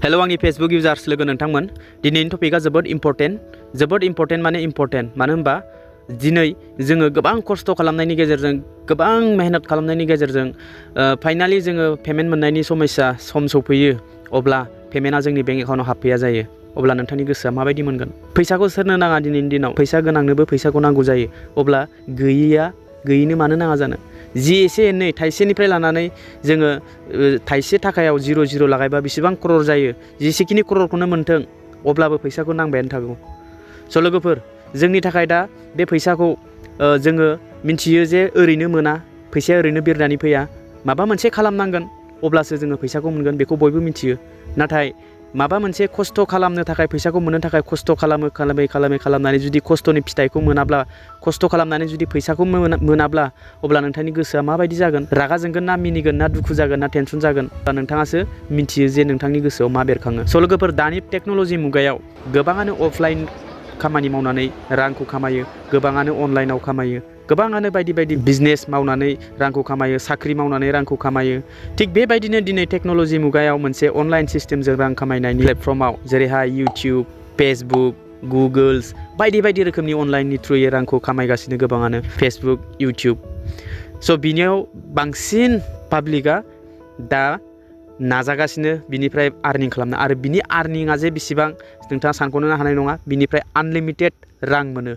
Hello आंनि Facebook इउजार्स लोगो नोंथांमोन दिनैनि टपिकआ जोबोद इम्पर्टेन्ट माने इम्पर्टेन्ट मानो होनबा दिनै जोङो गोबां खस्थ' खालामनायनि गेजेरजों गोबां मेहनत खालामनायनि गेजेरजों फाइनालि जोङो पेमेन्ट मोननायनि सम सफैयो अब्ला पेमेन्टआ जोंनि बेंक एकाउन्टआव हाबफैया जायो अब्ला नोंथांनि गोसोआ माबायदि मोनगोन फैसाखौ सोरनो नाङा दिनैनि दिनाव फैसा गोनांनोबो फैसाखौ नांगौ जायो अब्ला गैयैनो मानो नाङा जानो जि एसे एनै थाइसेनिफ्राय लानानै जोङो थाइसे थाखायाव 0 लागायबा बेसेबां क्रर जायो जेसेखिनि क्ररखौनो मोनथों अब्लाबो फैसाखौ नांबायानो थागौ स' लोगोफोर जोंनि थाखाय दा बे फैसाखौ जोङो मिन्थियो जे ओरैनो मोना फैसाया ओरैनो बिरनानै फैया माबा मोनसे खालामनांगोन अब्लासो जोङो फैसाखौ मोनगोन बेखौ बयबो मिन्थियो नाथाय माबा मोनसे खस्थ' खालामनो थाखाय फैसाखौ मोननो थाखाय खस्थ' खालामनानै जुदि खस्थ'नि फिथाइखौ मोनाब्ला खस्थ' खालामनानै जुदि फैसाखौ मोनाब्ला अब्ला नोंथांनि गोसोआ माबायदि जागोन रागा जोंगोन ना मिनिगोन ना दुखु जागोन ना टेनसन जागोन बा नोंथाङासो मिन्थियो जे नोंथांनि गोसोआव मा बेरखाङो स' लोगोफोर दानि टेक्न'लजि मुगायाव गोबाङानो अफलाइन खामानि मावनानै रांखौ खामायो गोबाङानो अनलाइनाव खामायो गोबाङानो बायदि बिजनेस मावनानै रांखौ खामायो साख्रि मावनानै रांखौ खामायो थिग बेबायदिनो दिनै टेक्न'लजि मुगायाव मोनसे अनलाइन सिस्टेमजों रां खामायनायनि प्लेटफर्माव जेरैहाय इउटिउब फेसबुक गुगोल्स बायदि रोखोमनि अनलाइननि थ्रुयै रांखौ खामायगासिनो गोबाङानो फेसबुक इउटिउब स' बिनियाव बांसिन पाब्लिकआ दा नाजागासिनो बिनिफ्राय आर्निं खालामनो आरो बिनि आर्निंआ जे बेसेबां नोंथाङा सानख'नो हानाय नङा बिनिफ्राय आनलिमिटेड रां मोनो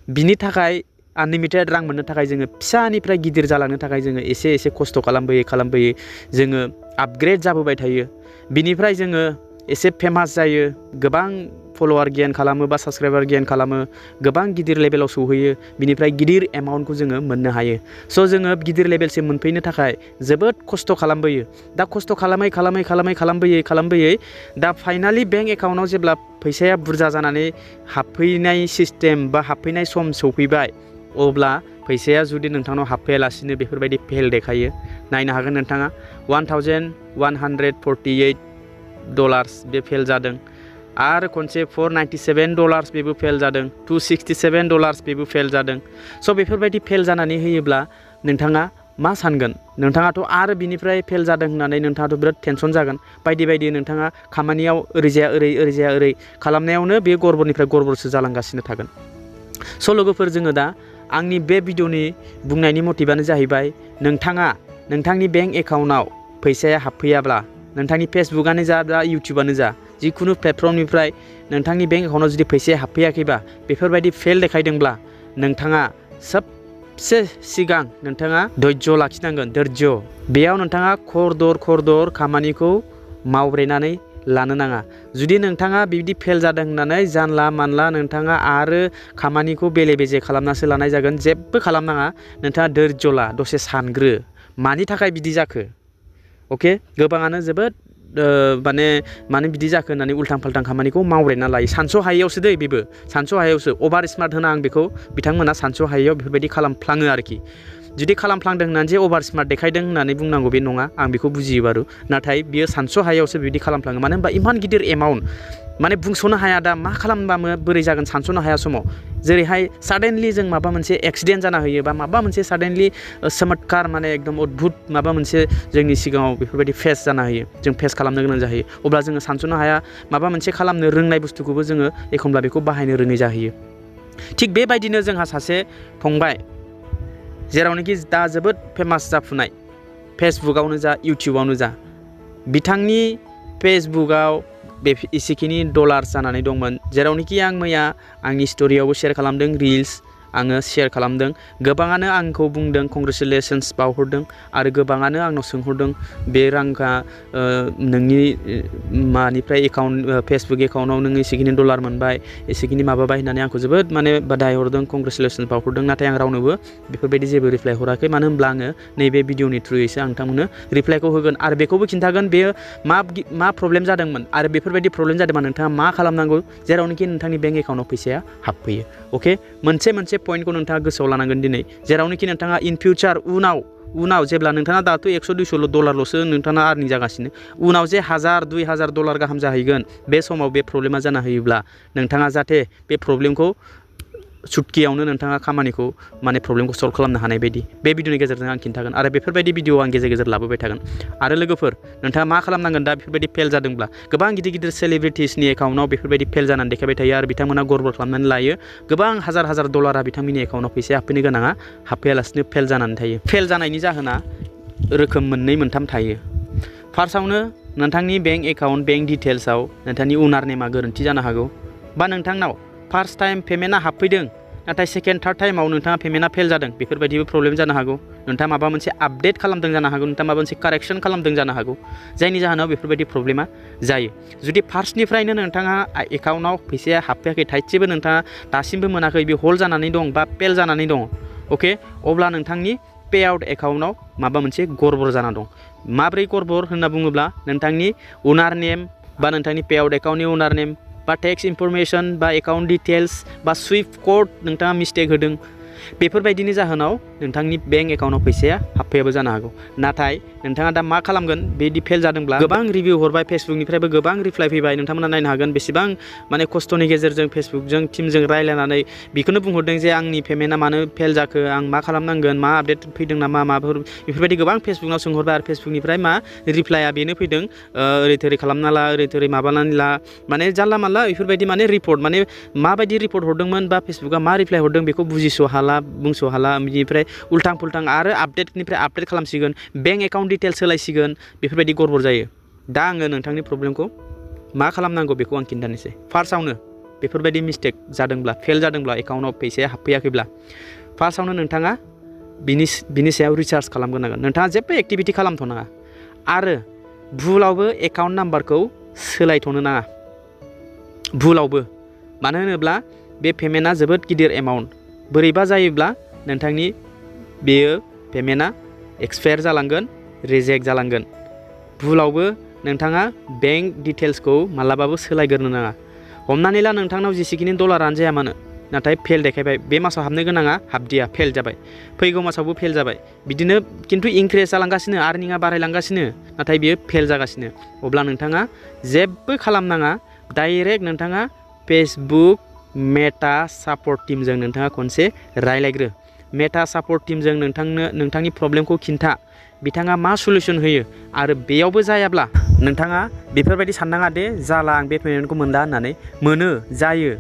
बिनि थाखाय आनलिमिटेड रां मोननो थाखाय जोङो फिसानिफ्राय गिदिर जालांनो थाखाय जोङो एसे खस्थ' खालामबोयै जोङो आपग्रेड जाबोबाय थायो बिनिफ्राय जोङो एसे फेमास जायो गोबां फल'वार गेइन खालामो बा साबस्क्राइबार गेइन खालामो गोबां गिदिर लेभेलाव सौहैयो बिनिफ्राय गिदिर एमाउन्टखौ जोङो मोननो हायो स' जोङो गिदिर लेभेलसिम मोनफैनो थाखाय जोबोद खस्थ' खालामबोयो दा खस्थ' खालामै दा फाइनालि बेंक एकाउन्टआव जेब्ला फैसाया बुरजा जानानै हाबफैनाय सिस्टेम बा हाबफैनाय सम सौफैबाय अब्ला फैसाया जुदि नोंथांनाव हाबफैयालासिनो बेफोरबायदि फेल देखायो नायनो हागोन नोंथाङा $1148 बे फेल जादों आरो खनसे $497 बेबो फेल जादों $267 बेबो फेल जादों स' बेफोरबायदि फेल जानानै होयोब्ला नोंथाङा मा सानगोन नोंथाङाथ' आरो बिनिफ्राय फेल जादों होननानै नोंथाङाथ' बिराद टेनसन जागोन बायदि नोंथाङा खामानियाव ओरै जाया ओरै खालामनायावनो बे गरबरनिफ्राय गरबरसो जालांगासिनो थागोन स' लोगोफोर जोङो दा आंनि बे भिडिअनि बुंनायनि मटिभानो जाहैबाय नोंथाङा नोंथांनि बेंक एकाउन्टआव फैसाया हाबफैयाब्ला नोंथांनि फेसबुकआनो जा बा इउटिउबानो जा जिखुनु प्लेटफर्मनिफ्राय नोंथांनि बेंक एकाउन्टआव जुदि फैसाया हाबफैयाखैबा बेफोरबायदि फेल देखायदोंब्ला नोंथाङा सबसे सिगां नोंथाङा धैर्य लाखिनांगोन बेयाव नोंथाङा खरदर खामानिखौ मावब्रेनानै लानो नाङा जुदि नोंथाङा बिदि फेल जादों होननानै जानला मानला नोंथाङा आरो खामानिखौ बेले बेजे खालामनासो लानाय जागोन जेबो खालामनाङा नोंथाङा धैर्य ला दसे सानग्रो मानि थाखाय बिदि जाखो अके गोबाङानो जोबोद माने बिदि जाखो होननानै उल्थां फाल्थां खामानिखौ मावब्रेना लायो सानस' हायैयावसो बेबो सानस' हायैयावसो अभार स्मार्ट होना आं बेखौ बिथांमोना सानस' हायैयाव बेफोरबायदि खालामफ्लाङो आरोखि जुदि खालामफ्लांदों होननानै जे अभार स्मार्ट देखायदों होननानै बुंनांगौ बे नङा आं बेखौ बुजियो बारु नाथाय बियो सानस' हायैयावसो बिदि खालामफ्लाङो मानो होनबा इमान गिदिर एमाउन्ट माने बुंस'नो हाया दा मा खालामबा बोरै जागोन सानस'नो हाया समाव जेरैहाय साडेनलि जों माबा मोनसे एक्सिडेन्ट जाना होयो बा माबा मोनसे साडेनलि चमत्कार माने एकदम अद्भुत माबा मोनसे जोंनि सिगाङाव बेफोरबायदि फेस जाना होयो जों फेस खालामनो गोनां जाहैयो अब्ला जोङो सानस'नो हाया माबा मोनसे खालामनो रोंनाय बुस्थुखौबो जोङो एखमब्ला बेखौ बाहायनो रोङै जाहैयो थिग बेबायदिनो जोंहा सासे फंबाय जेरावनोखि दा जोबोद फेमास जाफुनाय फेसबुकआवनो जा इउटिउबावनो जा बिथांनि फेसबुकआव एसेखिनि डलार्स जानानै दंमोन जेरावनोखि आं मैया आंनि स्ट'रियावबो शेयार खालामदों रिल्स आङो शेयार खालामदों गोबाङानो आंखौ बुंदों कंग्रेचुलेसन्स बावहरदों आरो गोबाङानो आंनाव सोंहरदों बे रांखा नोंनि मानिफ्राय फेसबुक एकाउन्टआव नों एसेखिनि डलार मोनबाय एसेखिनि माबाबाय होननानै आंखौ जोबोद माने बाधाय हरदों कंग्रेचुलेसन्स बावहरदों नाथाय आं रावनोबो बेफोरबायदि जेबो रिप्लाइ हराखै मानो होनब्ला आङो नैबे भिडिअनि थ्रुयैसो आं नोंथांमोननो रिप्लाइखौ होगोन आरो बेखौबो खिन्थागोन बेयो मा प्रब्लेम जादोंमोन आरो बेफोरबायदि प्रब्लेम जादोंबा नोंथाङा मा खालामनांगौ जेरावनोखि नोंथांनि बेंक एकाउन्टआव फैसाया हाबफैयो अके मोनसे पइन्टखौ नोंथाङा गोसोआव लानांगोन दिनै जेरावनोखि नोंथाङा इन फिउचार उनाव जेब्ला नोंथाङा दाथ' 100-200 डलारल'सो नोंथाङा आर्निं जागासिनो उनाव जे $1000-2000 गाहाम जाहैगोन बे समाव बे प्रब्लेमा जाना होयोब्ला नोंथाङा जाहाथे बे प्रब्लेमखौ सुटकियावनो नोंथाङा खामानिखौ माने प्रब्लेमखौ सल्भ खालामनो हानाय बायदि बे भिडिअनि गेजेरजों आं खिन्थागोन आरो बेफोरबायदि भिडिअ आं गेजेर गेजेर लाबोबाय थागोन। आरो लोगोफोर नोंथाङा मा खालामनांगोन दा बेफोरबायदि फेल जादोंब्ला गोबां गिदिर गिदिर सेलिब्रिटिसनि एकाउन्टआव बेफोरबायदि फेल जानानै देखायबाय थायो आरो बिथांमोना गरबर खालामनानै लायो गोबां हाजार हाजार डलारा बिथांमोननि एकाउन्टआव फैसाया हाबफैनो गोनाङा हाबफैयालासिनो फेल जानानै थायो। फेल जानायनि जाहोना रोखोम मोननै मोनथाम थायो। फार्स्टआवनो नोंथांनि बेंक एकाउन्ट बेंक डिटेल्सआव नोंथांनि उनार नेमा गोरोन्थि जानो हागौ बा नोंथांनाव फार्स्ट टाइम पेमेन्टआ हाबफैदों नाथाय सेकेन्ड थार्ड टाइमाव नोंथाङा पेमेन्टआ फेल जादों बेफोरबायदिबो प्रब्लेम जानो हागौ। नोंथाङा माबा मोनसे आपडेट खालामदों जानो हागौ, नोंथाङा माबा मोनसे कारेक्सन खालामदों जानो हागौ जायनि जाहोनाव बेफोरबायदि प्रब्लेमा जायो। जुदि फार्स्टनिफ्रायनो नोंथाङा एकाउन्टआव फैसाया हाबफैयाखै थाइसेबो नोंथाङा दासिमबो मोनाखै बे हल्ड जानानै दं बा फेल जानानै दङ अके अब्ला नोंथांनि पे आउट एकाउन्टआव माबा मोनसे गरबर जाना दं। माब्रै गरबर होनना बुङोब्ला नोंथांनि उनार नेम बा नोंथांनि पे आउट एकाउन्टनि उनार नेम बा टेक्स इनफरमेशन बा एकाउन्ट डिटेल्स बा सुइफ्ट कोड नोंथाङा मिस्टेक होदों बेफोरबायदिनि जाहोनाव नोंथांनि बेंक एकाउन्टआव फैसाया हाबफैयाबो जानो हागौ। नाथाय नोंथाङा दा मा खालामगोन बिदि फेल जादोंब्ला गोबां रिभिउ हरबाय फेसबुकनिफ्रायबो गोबां रिप्लाइ फैबाय नोंथांमोना नायनो हागोन बेसेबां माने खस्थ'नि गेजेरजों फेसबुकजों टिमजों रायलायनानै बेखौनो बुंहरदों जे आंनि पेमेन्टआ मानो फेल जाखो आं मा खालामनांगोन मा आपडेट फैदों नामा माबाफोर बेफोरबायदि गोबां फेसबुकनाव सोंहरबाय आरो फेसबुकनिफ्राय मा रिप्लाइआ बेनो फैदों ओरै थोरै खालामना ला ओरै थोरै माबानानै ला माने जानला मानला बेफोरबायदि माने रिपर्ट माने माबायदि रिपर्ट हरदोंमोन बा फेसबुकआ मा रिप्लाइ हरदों बेखौ बुजिस' हाला बुंस' हाला बिनिफ्राय उल्थां फुल्थां आरो आपडेटनिफ्राय आपडेट खालामसिगोन बेंक एकाउन्ट डिटेल्स सोलायसिगोन बेफोरबायदि गरबर जायो। दा आङो नोंथांनि प्रब्लेमखौ मा खालामनांगौ बेखौ आं खिन्थानोसै। फार्स्टआवनो बेफोरबायदि मिस्टेक जादोंब्ला फेल जादोंब्ला एकाउन्टआव फैसाया हाबफैयाखैब्ला फार्स्टआवनो नोंथाङा बिनि सायाव रिसार्च खालामग्रोनांगोन। नोंथाङा जेबो एक्टिभिटि खालामथ'नाङा आरो भुलावबो एकाउन्ट नाम्बारखौ सोलायथ'नो नाङा भुलावबो। मानो होनोब्ला बे पेमेन्टआ जोबोद गिदिर एमाउन्ट बोरैबा जायोब्ला नोंथांनि बेयो पेमेन्टआ एक्सपायार जालांगोन रिजेक्ट जालांगोन। भुलावबो नोंथाङा बेंक डिटेल्सखौ मालाबाबो सोलायग्रोनो नाङा। हमनानै ला नोंथांनाव जेसेखिनि डलारानो जाया मानो नाथाय फेल देखायबाय बे मासाव हाबनो गोनाङा हाबदिया फेल जाबाय फैगौ मासावबो फेल जाबाय बिदिनो खिन्थु इंक्रिज जालांगासिनो आर्निंआ बारायलांगासिनो नाथाय बियो फेल जागासिनो अब्ला नोंथाङा जेबो खालामनाङा डाइरेक्ट नोंथाङा फेसबुक मेटा सापर्ट टीमजों नोंथाङा खनसे रायलायग्रो। मेटा सापर्ट टीमजों नोंथांनि प्रब्लेमखौ खिन्था बिथाङा मा सल्युसन होयो आरो बेयावबो जायाब्ला नोंथाङा बेफोरबायदि साननाङा दे जाला आं बे पेमेन्टखौ मोनला होननानै मोनो जायो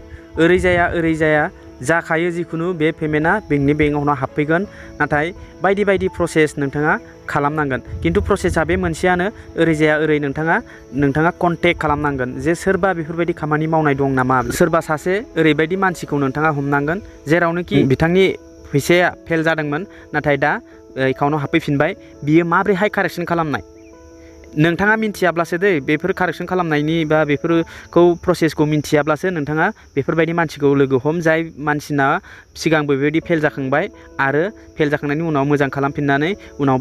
ओरै जाया जाखायो जिखुनु बे पेमेन्टआ बेंकनि बेंकआव हाबफैगोन नाथाय बायदि बायदि प्रसेस नोंथाङा खालामनांगोन खिन्थु प्रसेसा बे मोनसेयानो ओरै जाया ओरै नोंथाङा कन्टेक्ट खालामनांगोन जे सोरबा बेफोरबायदि खामानि मावनाय दं नामा सोरबा सासे ओरैबायदि मानसिखौ नोंथाङा हमनांगोन जेरावनोखि बिथांनि फैसाया फेल जादोंमोन नाथाय दा एकाउन्टआव हाबफैफिनबाय बियो माब्रैहाय कारेक्सन खालामनाय नोंथाङा मिन्थियाब्लासो दै बेफोर कारेक्सन खालामनायनि बा बेफोरखौ प्रसेसखौ मिन्थियाब्लासो नोंथाङा बेफोरबायदि मानसिखौ लोगो हम जाय मानसिना सिगांबो बेबायदि फेल जाखांबाय आरो फेल जाखांनायनि उनाव मोजां खालामफिननानै उनाव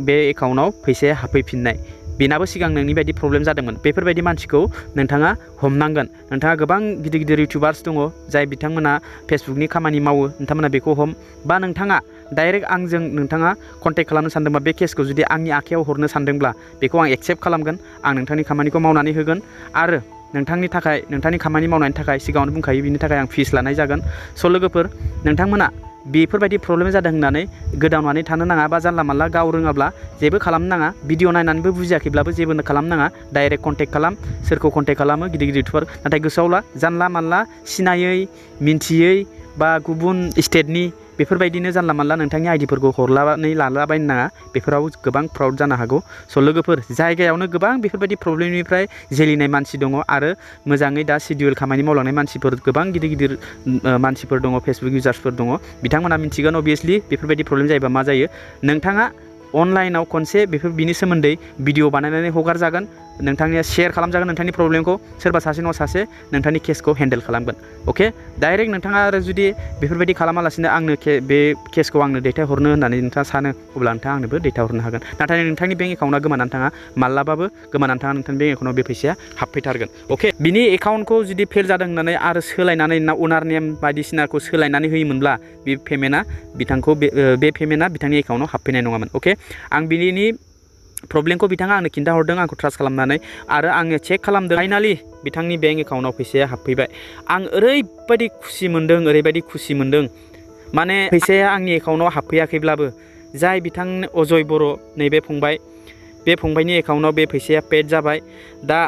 बे एकाउन्टआव फैसाया हाबफैफिननाय बेनाबो सिगां नोंनि बायदि प्रब्लेम जादोंमोन बेफोरबायदि मानसिखौ नोंथाङा हमनांगोन। नोंथाङा गोबां गिदिर गिदिर इउटिउबार्स दङ जाय बिथांमोना फेसबुकनि खामानि मावो नोंथांमोना बेखौ हम बा नोंथाङा डाइरेक्ट आंजों नोंथाङा कन्टेक्ट खालामनो सानदोंबा बे केसखौ जुदि आंनि आखायाव हरनो सानदोंब्ला बेखौ आं एक्सेप्ट खालामगोन आं नोंथांनि खामानिखौ मावनानै होगोन आरो नोंथांनि खामानि मावनायनि थाखाय सिगाङावनो बुंखायो बिनि थाखाय आं फिस लानाय जागोन। स' लोगोफोर नोंथांमोना बेफोरबायदि प्रब्लेम जादों होननानै गोदावनानै थानो नाङा बा जानला मानला गाव रोङाब्ला जेबो खालामनो नाङा भिडिअ नायनानैबो बुजियाखैब्लाबो जेबो खालामनो नाङा डाइरेक्ट कन्टेक्ट खालाम सोरखौ कन्टेक्ट खालामो गिदिर गिदिर इउटिउबार नाथाय गोसोआव ला जानला मानला सिनायै मिन्थियै बा गुबुन स्टेटनि बेफोरबायदिनो जानला मानला नोंथांनि आइडिफोरखौ हरलाबानै लालाबायनो नाङा बेफोराव गोबां फ्रड जानो हागौ। स' लोगोफोर जायगायावनो गोबां बेफोरबायदि प्रब्लेमनिफ्राय जेलिनाय मानसि दङ आरो मोजाङै दा सिडिउल खामानि मावलांनाय मानसिफोर गोबां गिदिर गिदिर मानसिफोर दङ फेसबुक इउजार्सफोर दङ बिथांमोना मिन्थिगोन अबियसलि बेफोरबायदि प्रब्लेम जायोबा मा जायो। नोंथाङा अनलाइनाव खनसे बिनि सोमोन्दै भिडिअ बानायनानै हगारजागोन नोंथांनिया शेयार खालामजागोन नोंथांनि प्रब्लेमखौ सोरबा सासे नङा सासे नोंथांनि केसखौ हेन्डेल खालामगोन अके डाइरेक्ट नोंथाङा आरो जुदि बेफोरबायदि खालामालासिनो आंनो बे केसखौ आंनो दैथायहरनो होननानै नोंथाङा सानो अब्ला नोंथाङा आंनोबो दैथायहरनो हागोन नाथाय नोंथांनि बेंक एकाउन्टआ गोमानानै थाङा माब्लाबाबो गोमानानै थाङा नोंथांनि बेंक एकाउन्टआव बे फैसाया हाबफैथारगोन अके। बिनि एकाउन्टखौ जुदि फेल जादों होननानै आरो सोलायनानै उनार नेम बायदिसिनाखौ सोलायनानै होयोमोनब्ला बे पेमेन्टआ बिथांनि एकाउन्टआव हाबफैनाय नङामोन अके। आं बिनि प्रब्लेमखौ बिथाङा आंनो खिन्थाहरदों आंखौ ट्रास्ट खालामनानै आरो आङो चेक खालामदों फाइनालि बिथांनि बेंक एकाउन्टआव फैसाया हाबफैबाय आं ओरैबायदि खुसि मोन्दों माने फैसाया आंनि एकाउन्टआव हाबफैयाखैब्लाबो जाय बिथां अजय बर' नैबे फंबाय बे फंबायनि एकाउन्टआव बे फैसाया पेड जाबाय दा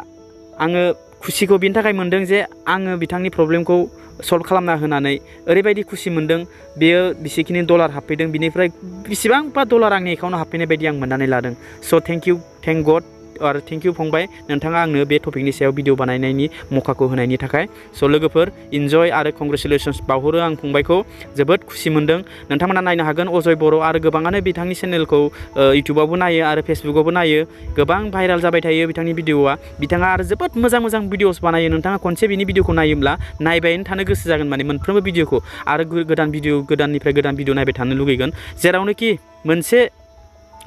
आङो खुसिखौ बिनि थाखाय मोन्दों जे आङो बिथांनि प्रब्लेमखौ सल्भ खालामना होनानै ओरैबायदि खुसि मोन्दों बेयो बिसिखिनि डलार हाबफैदों बिनिफ्राय बेसेबांबा डलार आंनि एकाउन्टआव हाबफैनाय बायदि आं मोननानै लादों स' थेंक गड आरो थेंक इउ फंबाय नोंथाङा आंनो बे टपिकनि सायाव भिडिअ बानायनायनि मौकाखौ होनायनि थाखाय स' लोगोफोर इन्जय आरो कंग्रेचुलेसन्स बावहरो आं फंबायखौ जोबोद खुसि मोन्दों नोंथांमोना नायनो हागोन अजय बर' आरो गोबाङानो बिथांनि चेनेलखौ इउटुबावबो नायो आरो फेसबुकावबो नायो गोबां भाइरेल जाबाय थायो बिथांनि भिडिअआ बिथाङा आरो जोबोद मोजां भिडिअस बानायो नोंथाङा खनसे बिनि भिडिअखौ नायोब्ला नायबायनो थानो गोसो जागोन माने मोनफ्रोमबो भिडिअखौ आरो गोदाननिफ्राय गोदान भिडिअ नायबाय थानो लुगैगोन जेरावनोखि मोनसे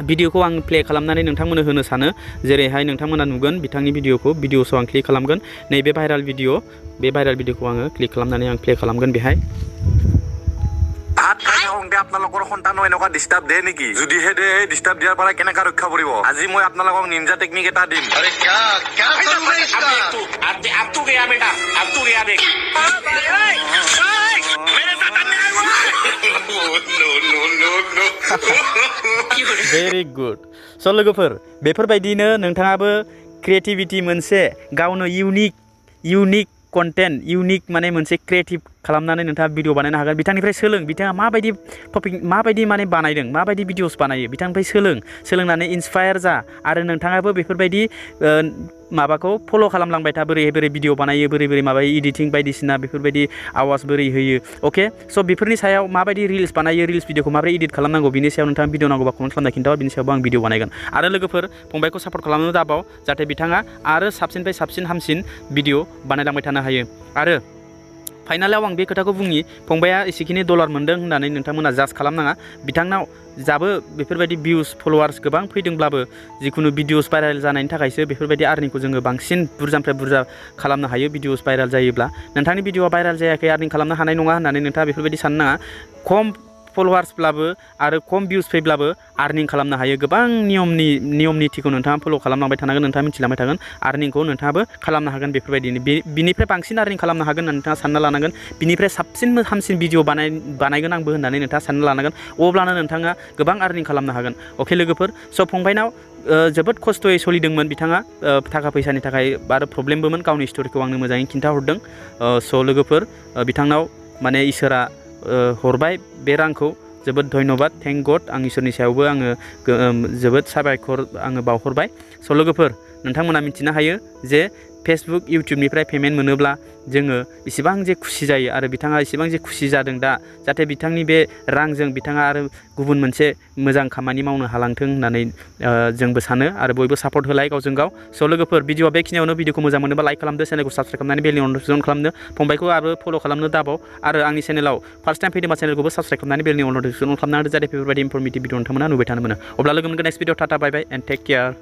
भिडिअखौ आं प्ले खालामनानै नोंथांमोननो होनो सानो जेरैहाय नोंथांमोना नुगोन बिथांनि भिडिअसआव आं क्लिक खालामगोन नैबे भाइरेल भिडिअखौ आङो क्लिक खालामनानै आं प्ले खालामगोन बेहाय আপোনালোকৰ সন্তানো এনেকুৱা ডিস্টার্ব দিয়ে নেকি যদিহে দিয়ে এই ডিস্টার্ব দিয়াৰ পৰা কেনেকা ৰক্ষা পৰিব আজি মই আপোনালোকক নিনজা টেকনিক এটা দিম আৰে क्या करूंगा इसका अब तू गया बेटा अब तू गया देख मेरे साथ अन्याय हुआ नो भेरि गुड स' लोगोफोर बेफोरबायदिनो नोंथाङाबो क्रिएटिभिटी मोनसे गावनो इउनिक कन्टेन्ट इउनिक माने मोनसे क्रिएटिभ खालामनानै नोंथाङा भिडिअ बानायनो हागोन बिथांनिफ्राय सोलों बिथाङा माबायदि टपिक माबायदि माने बानायदों माबायदि भिडिअस बानायो बिथांनिफ्राय सोलोंनानै इन्सपायार जा आरो नोंथाङाबो बेफोरबायदि माबाखौ फल' खालामलांबाय था बोरै भिडिअ बानायो बोरै माबायो एडिटिं बायदिसिना बेफोरबायदि आवाज बोरै होयो अके स' बेफोरनि सायाव माबायदि रिल्स बानायो रिल्स भिडिअखौ माबोरै एडिट खालामनांगौ बिनि सायाव नोंथाङा भिडिअ नांगौबा कमेन्ट खालामना खिन्थाबा बिनि सायावबो आं भिडिअ बानायगोन आरो लोगोफोर फंबायखौ सापर्ट खालामनो दाबाव जाहाथे बिथाङा आरो साबसिननिफ्राय साबसिन हामसिन भिडिअ बानायलांबाय थानो हायो आरो फाइनालाव आं बे खोथाखौ बुंनि फंबाया एसेखिनि डलार मोन्दों होननानै नोंथांमोना जाज खालामनाङा बिथांनाव जाबो बेफोरबायदि भिउस फलोवार्स गोबां फैदोंब्लाबो जिखुनु भिडिअस भाइरेल जानायनि थाखायसो बेफोरबायदि आर्निंखौ जोङो बांसिन बुरजानिफ्राय बुरजा खालामनो हायो भिडिअस भाइरेल जायोब्ला नोंथांनि भिडिअआ भाइरेल जायाखै आर्निं खालामनो हानाय नङा होननानै नोंथाङा बेफोरबायदि साननो नाङा खम फलोवार्सब्लाबो आरो खम भिउस फैब्लाबो आर्निं खालामनो हायो गोबां नियम निथिखौ नोंथाङा फल' खालामलांबाय थानांगोन नोंथाङा मिथिलांबाय थागोन आर्निंखौ नोंथाङाबो खालामनो हागोन बेफोरबायदिनो बिनिफ्राय बांसिन आर्निं खालामनो हागोन होननानै नोंथाङा सानना लानांगोन बिनिफ्राय साबसिन हामसिन भिडिअ बानायगोन आंबो होननानै नोंथाङा सानना लानांगोन अब्लानो नोंथाङा गोबां आर्निं खालामनो हागोन अके लोगोफोर स' फंबायनाव जोबोद खस्थ'यै सोलिदोंमोन बिथाङा थाखा फैसानि थाखाय आरो प्रब्लेमबोमोन गावनि स्ट'रिखौ आंनो मोजाङै खिन्थाहरदों स' लोगोफोर बिथांनाव माने इसोरा हरबाय बे रांखौ जोबोद धन्यबाद थेंक गड आं इसोरनि सायावबो आङो जोबोद साबायखर आङो बावहरबाय स' लोगोफोर नोंथांमोना मिथिनो हायो जे फेसबुक इउटुबनिफ्राय पेमेन्ट मोनोब्ला जोङो इसेबां जे खुसि जायो आरो बिथाङा इसेबां जे खुसि जादों दा जाहाथे बिथांनि बे रांजों बिथाङा आरो गुबुन मोनसे मोजां खामानि मावनो हालांथों होननानै जोंबो सानो आरो बयबो सापर्ट होलाय गावजों गाव स' लोगोफोर भिडिअआ बेखिनियावनो भिडिअखौ मोजां मोनोबा लाइक खालामदो चेनेलखौ साबस्क्राइब खालामनानै बेलनि नटिफिकेसन खालामदो फंबायखौ आरो फल' खालामनो दाबाव आरो आंनि चेनेलाव फार्स्ट टाइम फैदोंबा चेनेलखौबो साबस्क्राइब खालामनानै बेलनि नटिफिकेसन खालामना होदो जाहाथे बेफोरबायदि इनफरमेटिभ भिडिअ नोंथांमोना नुबाय थानो मोनो अब्ला लोगो मोनगोन next video tata bye bye and take care